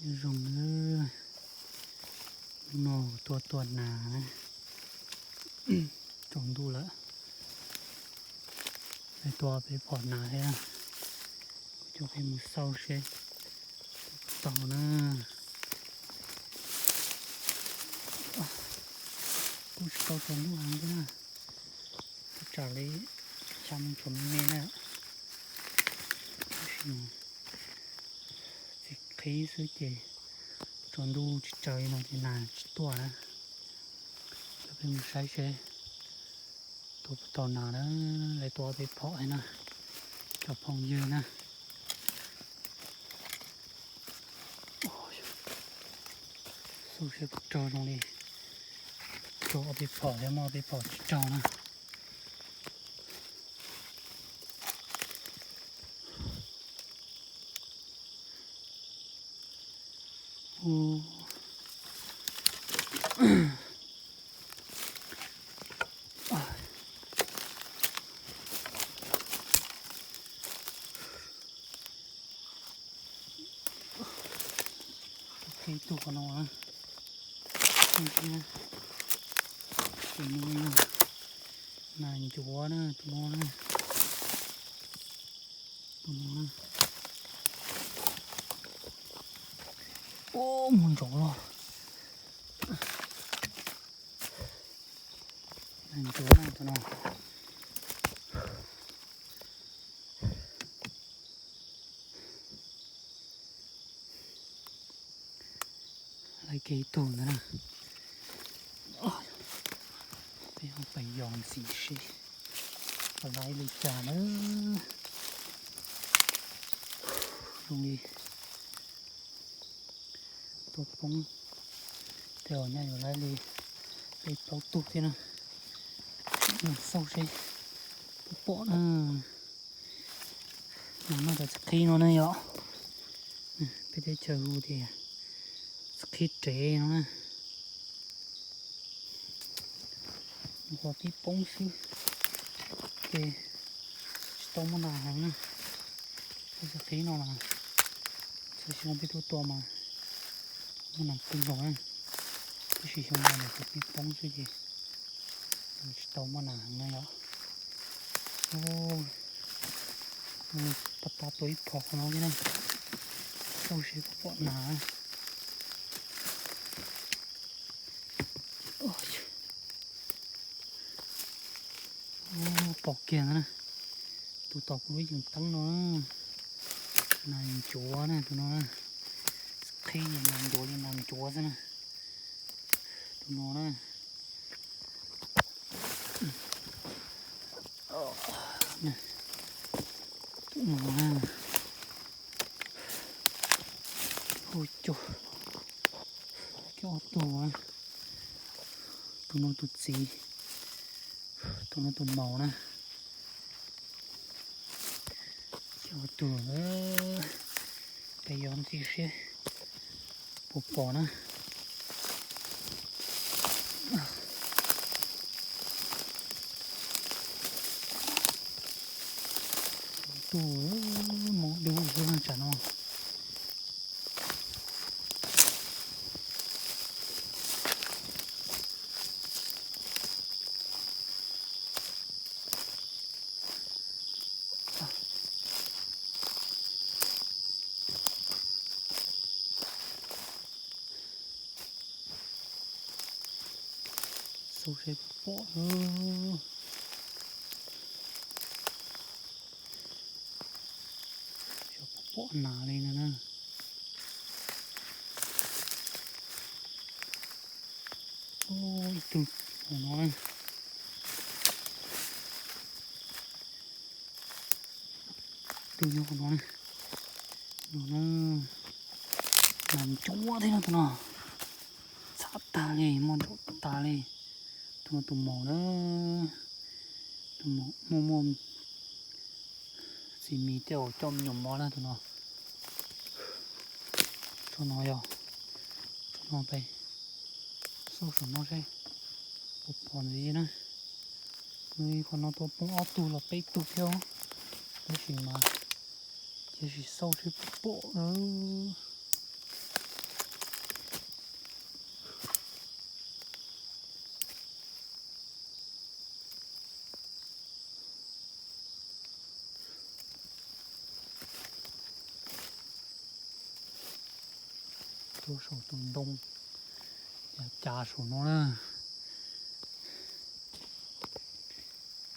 Zoo na, no tua tua nas na, tsaus ntuj lawm, tua peb phom nas thiab na, kuv coj peb mus xauj seb tua puas tau na. Kuj tsis tau tsaus ntuj heev thiab na, kuj tsam li xya moo tsuas me me na. Tab sis txiv qhib xwb ces tsaus ntuj tsis tsaus li no ces nas tsis tuaj na. Coj peb mus saib seb tua puas tau nas na, lawv tua peb phom thiab na, cov phooj ywg na. Xauj seb puas raug zoo li, raug ob peb phom thiab, muaj ob peb phom tsis raug na. Tus qhib tug qhov no na, tus no yog nas ncuav na, tus no na, tus no na. Ub, mus ntsov los. Nas ncuav na tus no. Laib kiag ib tug ntawd na. Peb ho pais yos ntxiv seb puas laib li cas na. Zoo li tua poob tej os, nyaj yuav laib li peb plaub tug thiab na. Xauj seb puas pom na. No muaj cov txiv qhib no ne yom. Peb teb chaws hu tias txiv qhib rev no na. Nws qhuav pib poob xwb ces tsis tau muaj nas heev na. Cov txiv qhib no mas txhua xyoo peb tuaj tua mas muaj nas kawg nkaus na, tab sis xyoo no nws qhuav pib poob xwb ces nws tsis tau muaj nas heev na yom. Pas tas tua ib phom qhov no thiab na, xauj seb puas pom nas. Pom kiag ntawd na, tus tom kuv lub yees teeb no na, nas ncuav na tus no na, qhib nas ncuav li nas ncuav xwb na, tus no na. Tus no na, hu cuag kiag ob tug, tus no tus txiv, tus no tus maum na. Kiag ob tug, peb yos ntxiv seb puas pom na. Tus maum dub xwb na tsam no. Xauj seb puas pom, xyov puas pom nas li no na. Ib tug hauv no na. Tus nyob hauv no na. No na, nas ncuav thiab no tus no. Txhav tag li, muaj nraum tag li. Tus no tus maum na. Tus maum muaj muaj txiv mis tej zaum coj me nyuam mov na tus no. Tsob no yog, tsob no pem, xauj saum no seb puas pom ntxiv na. Qhov no tua poob ob tug los peb tug thiab, tab sis mas cia sim xauj seb puas pom na. tuaj saum tus ntoo, yav cav saum no na.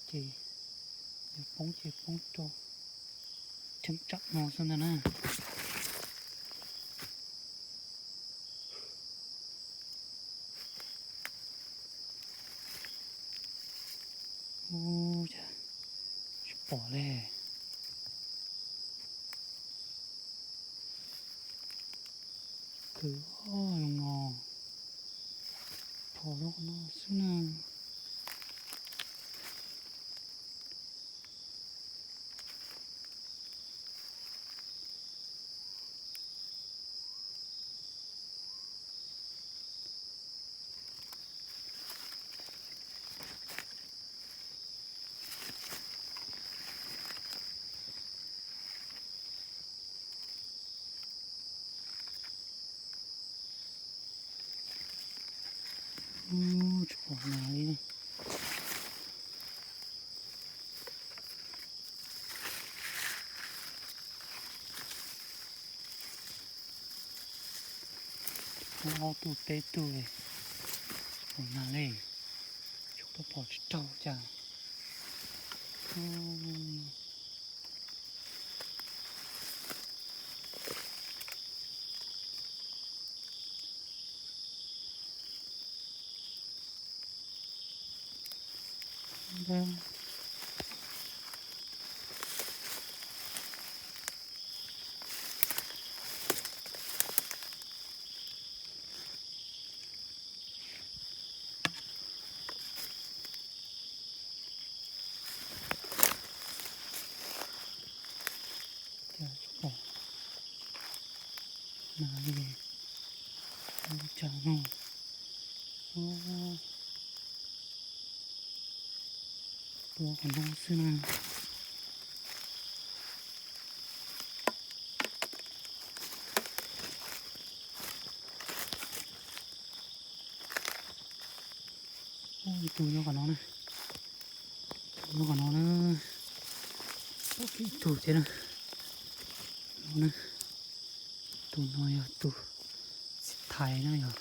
Ces yog poob ces poob rau cheeb tsam no xwb ntag na. Ub, tsis pom li. Khwv zoo no, phom rau qhov no xwb na. Ub, tsis pom nas li. Ob tug peb tug, tsis pom nas li. Tsuas pom tsis raug cas. Cas tsis pom nas li, ua li cas no. Tua qhov no xwb na. Tus nyob qhov no na, tus nyob qhov no na, pom kiag ib tug thiab na. No na, tus no yog tus txiv thais na yog.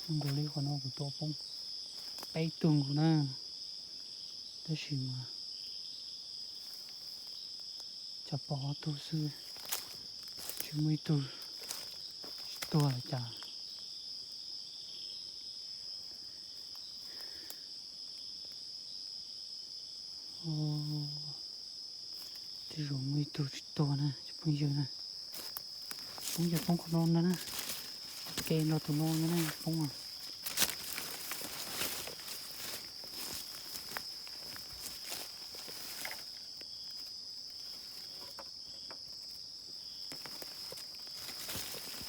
Nkaus li qhov no kuv tua poob peb tug nkaus na, tab sis mas tsuas pom ob tug xwb, tsis muaj ib tug tsis tuag li cas. Tej zaum muaj ib tug tsis tuag na cov phooj ywg na. Poob ces poob qhov no na, ke nrog tus no na poob.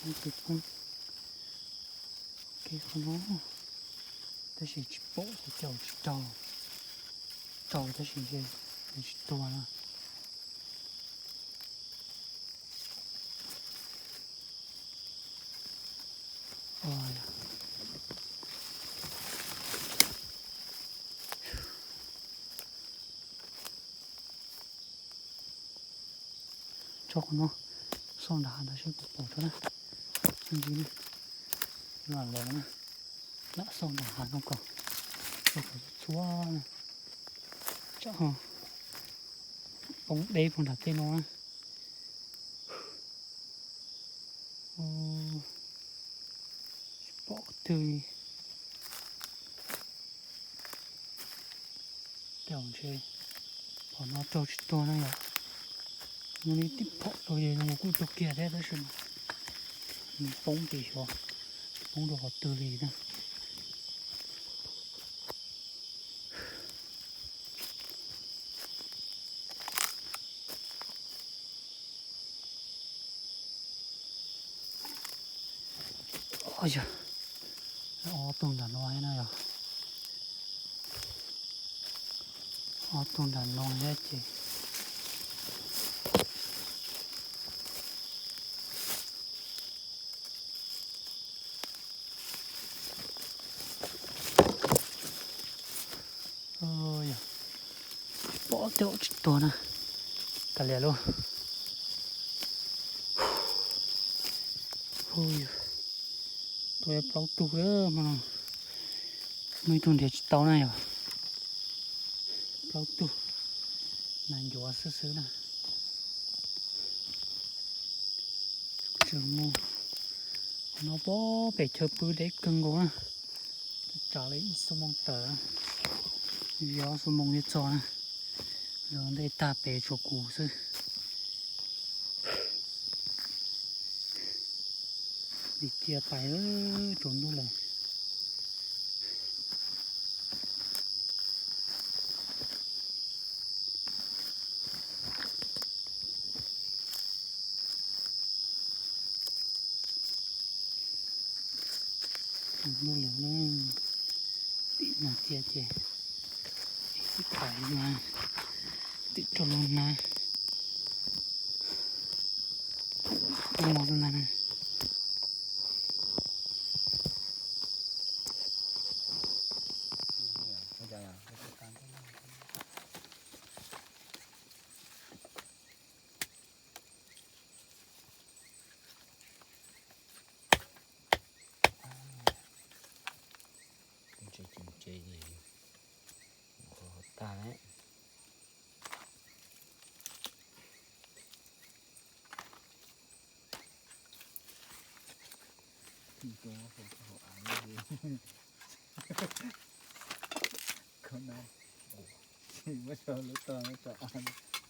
Poob ces poob ke qhov no, tab sis tsis pom ces cas tsis raug, raug tab sis ntshe tsis tuag na. Tso qhov no, xauj nram hav ntawd seb puas pom tso na. Ntsis na, lam los na, lam xauj nram hav no kom, kom txhua na, tsam ho poob deb puag nram tej no na. Tsis pom qhov twg li. Tej zaum ntshe qhov no raug tsis tuag na yom. Nws li tib phom rau ces nws kuj tuag kiag thiab tab sis mas nws poob ces xyov poob rau qhov twg li na. Ob tug nram no thiab na yog, ob tug nram no thiab ces Yog, pom tej zaum tsis tuag na. Kav liam lauj. Hu yog, tuag plaub tug lawm hmo no. Muaj ib tug nrhiav tsis tau na yog. Plaub tug, nas ncuav xwb xwb na. Tseem muaj, no pem chaw pw deb kawg nkaus na. Tsam li ib xuab moos tawm, yog ob xuab moos yuav txog na. Los ntej tag pem tshuav kuv xwb. Vim cia pais tsaus ntuj lawm. Tsaus ntuj lawm, tim no cia ces ib pais mas tim rau lub hnab. Ua no ntag na. Ntse ces ntse, qhov tag lawm. Koj na, muab tso lub tog tso av.